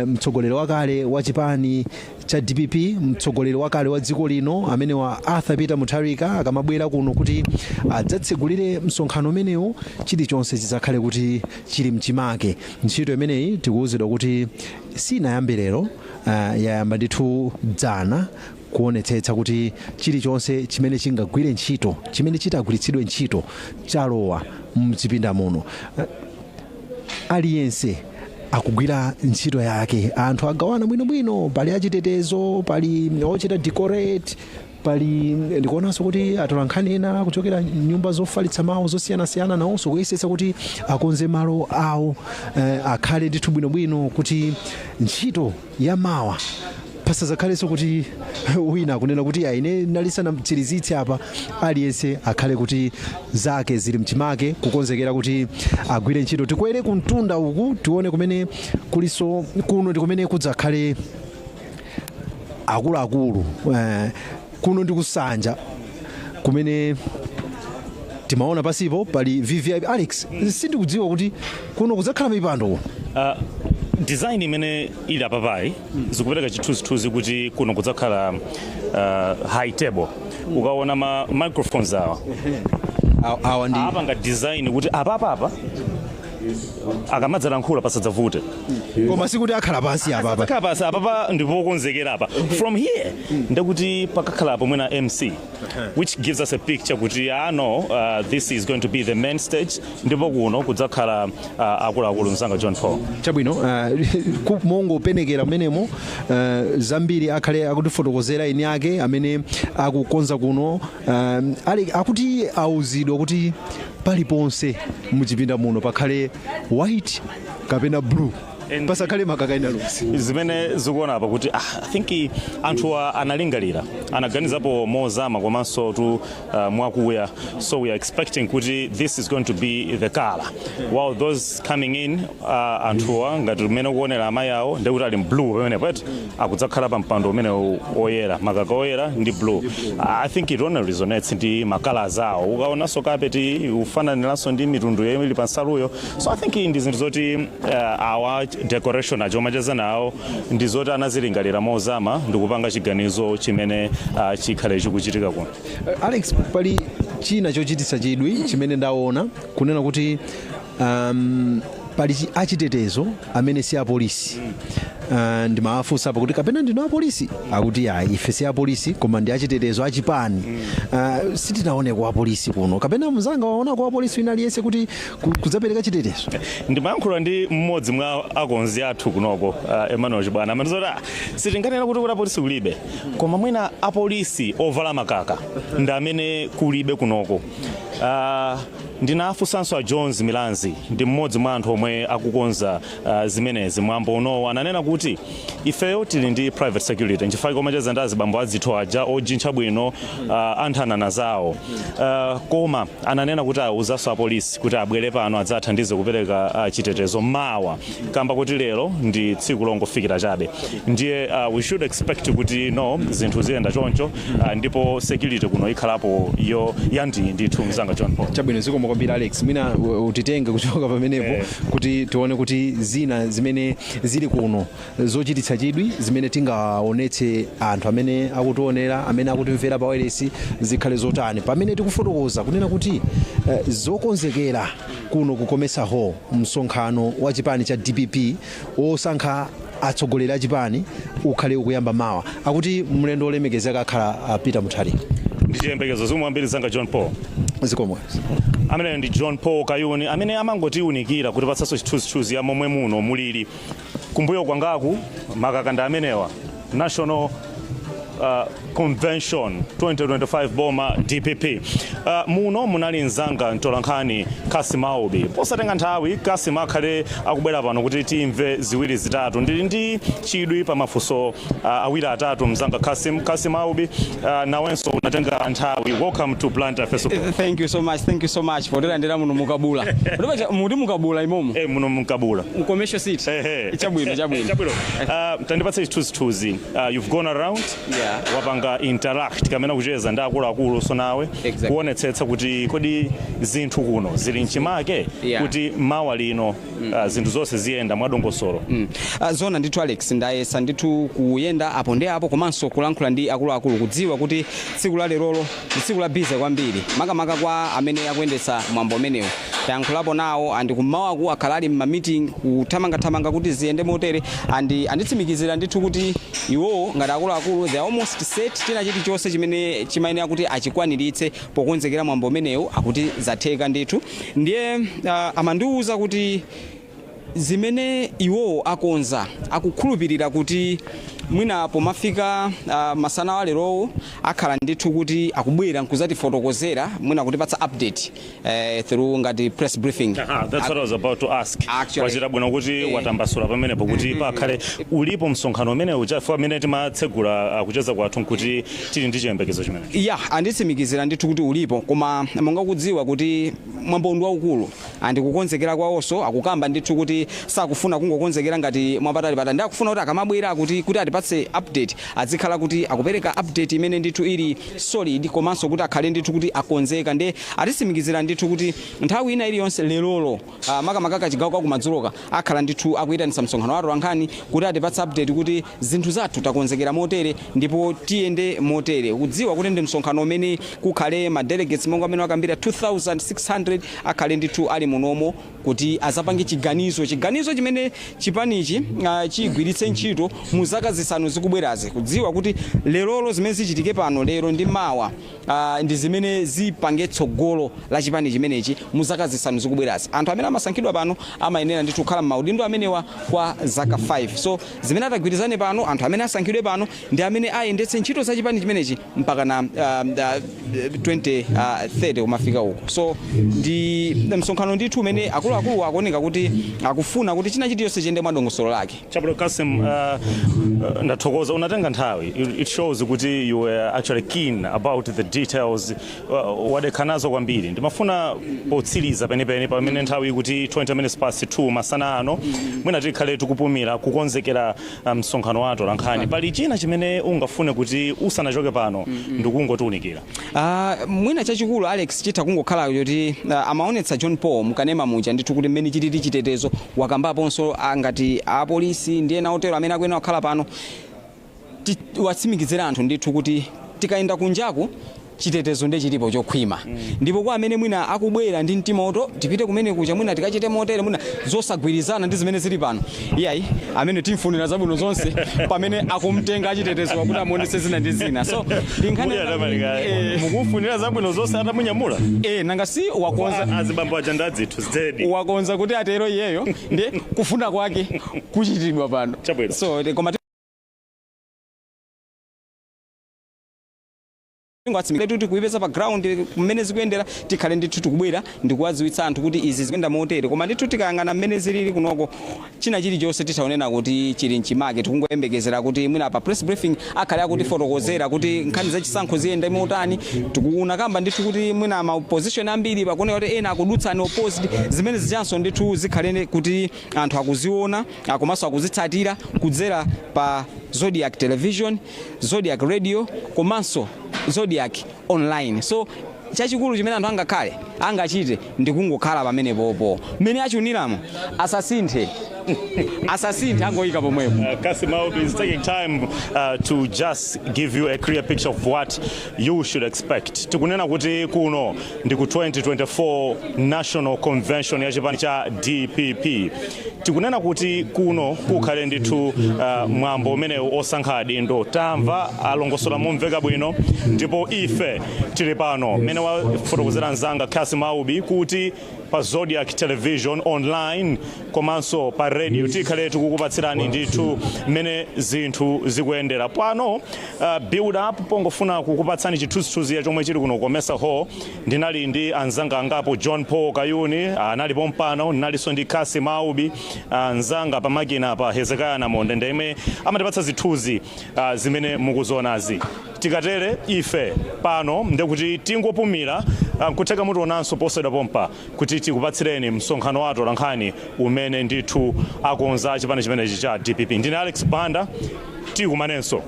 S4: mtsogoleri wakale wa chipani cha DPP, mtsogoleri wakale wa dziko lino amene wa Arthur Peter Mutharika, akamabwera kuno kuti adzatsegulire msonkhano umenewu, chilichonse chidzakhale kuti chili mchimake. Ntchito imeneyi tikuwuzidwa kuti sinayambe lero, yayamba ndithu dzana, kuonetsetsa kuti chilichonse chimene chingagwire ntchito, chimene chitagwiritsidwe ntchito, chalowa mchipinda muno. Aliyense akugwira ntchito yake, anthu agawana bwinobwino. Pali achitetezo, pali ochita decorate, pali ndikuonanso kuti atolankhani ena kuchokera nyumba zofalitsa mawu zosiyanasiyana nawonso kuyesetsa kuti akonze malo awo, akhale ndithu bwinobwino, kuti ntchito ya mawa pasazakhalenso kuti wina akunena kuti aine nalisanamtsirizitse apa. Aliyense akhale kuti zake zili mchimake, kukonzekera kuti agwire ntchito. Tikwere kumtunda uku tione kumene kuliso. Kuno ndi kumene kudzakhale akuluakulu. Kuno ndi kusanja kumene timaona pasipo pali VVIP. Alex, sindikudziwa kuti kuno kudzakhala mipando kuno.
S2: Design imene ili apapayi zikupereka chithunzithunzi kuti kuno kudzakhala high table. Ukaona ma microphones awa,
S4: awa ndi
S2: apanga design kuti apapapa akamadzalankhula pasadzavute.
S4: Koma sikuti akhala pansi apapa.
S2: Akhala pansi apapa, ndipokonzekera apa. From here ndekuti pakakhala pomwe na MC, which gives us a picture kuti ah no, this is going to be the main stage, ndipo kuno kudzakhala akuluakulu, mzanga John Paul.
S4: Chabwino, mongopenekera mmenemo, zambiri akhale akutifotokozera eni ake amene akukonza kuno. Ali akuti auzidwa kuti paliponse muchipinda muno pakhale white kapena blue, pasakhale makaka ena lonse.
S2: Zimene zikuona apa kuti I think anthuwa analingalira, anaganizapo mozama komanso tu mwakuya. So we are expecting kuti this is going to be the color, while those coming in, anthuwa ngati mmene ukuonera amayi awo, ndekuti ali blue pamenepo eti akudzakhala pa mpando umene oyera, makaka oyera ndi blue. I think it only resonates ndi ma colors awo. Ukaonanso kapeti ufananiranso ndi mitundu yomwe ili pa nsaluyo. So I think ndi zinthu zoti awa decoration acho macheza nawo ndi zoti anazilingalira mozama ndikupanga chiganizo chimene chikhale chikuchitika kuno.
S4: Alex, pali china chochititsa chidwi chimene ndaona, kunena kuti pali achitetezo amene si apolisi. Ndimawafunsa apa kuti kapena ndinu apolisi, akuti ayi, ife si apolisi koma ndi achitetezo achipani. Sitinaoneko apolisi kuno, kapena mzanga waonako apolisi wina aliyense kuti kudzapereka chitetezo?
S2: Ndimayankhula ndi mmodzi mwa akonzi athu kunoko, Emmanuel Chibwana, amati sitinganena kuti apolisi kulibe, koma mwina apolisi ovala makaka ndi amene kulibe kunoko. Ndinafunsanso a Jones Milanzi, ndi mmodzi mwa anthu omwe akukonza zimenezi mwambo unowo. Ananena kuti ifeyo tili ndi private security, nchifukwa komacheza ndi azibambo adzitho aja ojintcha bwino, anthanana zawo, koma ananena kuti awuzanso apolisi kuti abwere pano adzathandize kupereka chitetezo mawa, kamba kuti lero ndi tsiku longofikira chabe. Ndiye we should expect kuti no, zinthu ziyenda choncho, ndipo security kuno ikhalapo yo yandiyi ndithu, mzanga John Paul.
S4: Chabwino, zikomo kwambiri, Alex. Mwina utitenge kuchoka pamenepo kuti tione kuti zina zimene zili kuno zochititsa chidwi zimene tingaonetse anthu amene akutionera, amene akutimvera pa wireless, zikhale zotani, pamene tikufotokoza kunena kuti zokonzekera kuno ku Comesa Hall, msonkhano wa chipani cha DPP wosankha atsogoleri a chipani ukhale ukuyamba mawa. Akuti mlendo olemekezeka akhala Peter Mutharika.
S2: Ndi chiyembekezo. Zikomo kwambiri, mzanga John Paul.
S4: Zikomo.
S2: Ameneyo ndi John Paul Kayuni amene amangotiunikira kuti patsanso chithunzithunzi ya momwe muno mulili. Kumbuyo kwangaku makakanda amenewa, National Convention 2025, boma DPP. Muno munali mzanga mtolankhani Kasim Aubi. Posatenga nthawi Kasim akhale akubwera pano kuti timve ziwiri zitatu. Ndili ndi chidwi pa mafunso awiri atatu, mzanga Kasim. Kasim Aubi, nawenso unatenga nthawi. Welcome to Blantyre Festival.
S12: Thank you so much, thank you so much potilandira muno mukabula. Muti mukabula imomo?
S2: Eh, muno mukabula.
S12: Mu Commercial City.
S2: Ehe.
S12: Chabwino, chabwino.
S2: Chabwino. Tandipatse chithunzithunzi. You've gone around, wapanga interact kamene kucheza ndi akuluakulu, so nawe kuonetsetsa kuti kodi zinthu kuno zili mchimake kuti mawa lino zinthu zonse ziyenda mwadongosolo.
S12: Zona ndithu, Alex, ndayesa ndithu kuyenda apo ndi apo komanso kulankhula ndi akuluakulu, kudziwa kuti tsiku la lerolo ndi tsiku la busy kwambiri, makamaka kwa amene akuyendetsa mwambo umenewu. Tayankhulapo nawo and kummawaku akhala ali mma meeting kuthamangathamanga kuti ziyende motere, and anditsimikizira ndithu kuti iwowo ngati akuluakulu they are almost set. China chilichonse chimene chimayenera kuti achikwaniritse pokonzekera mwambo umenewu akuti zatheka ndithu. Ndiye amandiwuza kuti zimene iwowo akonza, akukhulupirira kuti mwina pomafika masana wa lerowo akhala ndithu kuti akubwera nkuzatifotokozera, mwina kutipatsa update through ngati press briefing.
S2: Aha, that's what I was about to ask.
S12: Actually.
S2: Wachita bwino kuti watambasula pamenepo kuti pakhale ulipo msonkhano umene uchafa amene timatsegula kucheza kwathu nkuti tili ndi chiyembekezo chimene.
S12: Ya, anditsimikizira ndithu kuti ulipo, koma monga kudziwa kuti mwambo ndi waukulu andikukonzekera kwawonso, akukamba ndithu kuti sakufuna kungokonzekera ngati mwapatalipata, ndi akufuna kuti akamabwera kuti atipatse update azikhala kuti akupereka update imene ndithu ili solid, komanso kuti akhale ndithu kuti akonzeka. Ndi atitsimikizira ndithu kuti nthawi ina iliyonse lerolo, makamaka kachigawo kakumadzuloka, akhala ndithu akuyitanitsa msonkhano wa atolankhani kuti atipatse update kuti zinthu zathu takonzekera motere ndipo tiyende motere, kudziwa kuti ndi msonkhano umene kukhale ma delegates monga amene wakambira 2600 akhale ndithu ali munomo kuti azapange chiganizo chimene chipanichi chigwiritse ntchito mu zaka 5 zikubwerazi, kudziwa kuti lerolo zimene zichitike pano lero ndi mawa ndi zimene zipange tsogolo la chipani chimenechi mu zaka 5 zikubwerazi. Anthu amene amasankhidwa pano amayenera ndithu kukhala m'maudindo amenewa kwa zaka 5, so zimene atagwirizane pano, anthu amene asankhidwe pano ndi amene ayendetse ntchito za chipani chimenechi mpaka na 2030 kumafika uko. So ndi msonkhano ndithu umene akuluakulu akuoneka kuti akufuna kuti china chilichonse chiyende mwadongosolo lake.
S2: Chabwino, Kasim, ndathokoza unatenga nthawi. It shows kuti you were actually keen about the details. Wadekha nazo kwambiri. Ndimafuna potsiriza penipeni, pamene nthawi ikuti 20 minutes past 2 masana ano, mwina tikhale tikupumira kukonzekera msonkhano wa atolankhani, pali china chimene ungafune kuti usanachoke pano ndikungotiunikira?
S12: Mwina chachikulu, Alex, chitha kungokhala choti amaonetsa John Paul mkanema muja ndithu kuti mmene chilili chitetezo, wakambaponso ngati apolisi ndi ena otero amene akuyenera kukhala pano. Watsimikizira anthu ndithu kuti tikayenda kunjaku chitetezo ndiye chilipo chokhwima, ndipo kwa amene mwina akubwera ndi mtima oto tipite kumene kucha, mwina tikachite motere, mwina zosagwirizana ndi zimene zili pano, iyayi, amene timfunira zabwino zonse pamene akumtenga achitetezo kuti amuonetse zina ndi zina. So ndi nkhani
S2: Mukufunira zabwino zonse atamunyamula?
S12: Eh, nanga si wakonza.
S2: Azibambo aja ndadzithu zedi.
S12: Wakonza kuti atero iyeyo, ndi kufuna kwake kuchitidwa pano.
S2: Chabwino.
S12: So koma Tingoatsimikira kuti kuipeza pa ground mmene zikuyendera, tikhale ndithu tikubwera ndikuwadziwitsa anthu kuti izi zikuyenda motere. Koma ndithu tikayang'ana mmene zilili kunoko, china chilichonse titaonena kuti chili mchimake. Tikungoyembekezera kuti mwina pa press briefing akhale akutifotokozera kuti nkhani zachisankho ziyenda motani. Tikuona kamba ndithu kuti mwina ma opposition ambiri pakuoneka kuti ena akudutsa unopposed, zimene zichanso ndithu zikhale kuti anthu akuziona komanso akuzitsatira kudzera pa Zodiak Television, Zodiak Radio komanso Zodiak Online. So chachikulu chimene anthu angakhale angachite ndikungokhala pamenepopo mmene achuniramo, asasinthe, asasinthe, angoyika pomwepo.
S2: Kasim Aubi is taking time to just give you a clear picture of what you should expect. Tikunena kuti kuno ndi ku 2024 National Convention ya chipani cha DPP. Tikunena kuti kuno kukhale ndithu mwambo umenewu osankha adindo. Tamva alongosola momveka bwino, ndipo ife tili pano mmene wafotokozera mzanga Kasim Aubi kuti pa Zodiak Television, online komanso pa radio tikhale tikukupatsirani ndithu mmene zinthu zikuyendera pano. Build up, pongofuna kukupatsani chithunzithunzi chomwe chili kuno Comesa Hall, ndinali ndi anzanga angapo. John Paul Kayuni analipo mpano, ndinalinso ndi Kasim Aubi, anzanga pamakina pa Hezekiah Namonde, ndemwe amatipatsa zithunzi zimene mukuzionazi. Tikatere ife pano ndekuti tingopumira, nkutheka mutionanso posachedwa pompa kuti tikupatsireni msonkhano wa atolankhani umene ndithu akonza chipani chimenechi cha DPP. Ndine Alex Banda, tikumanenso.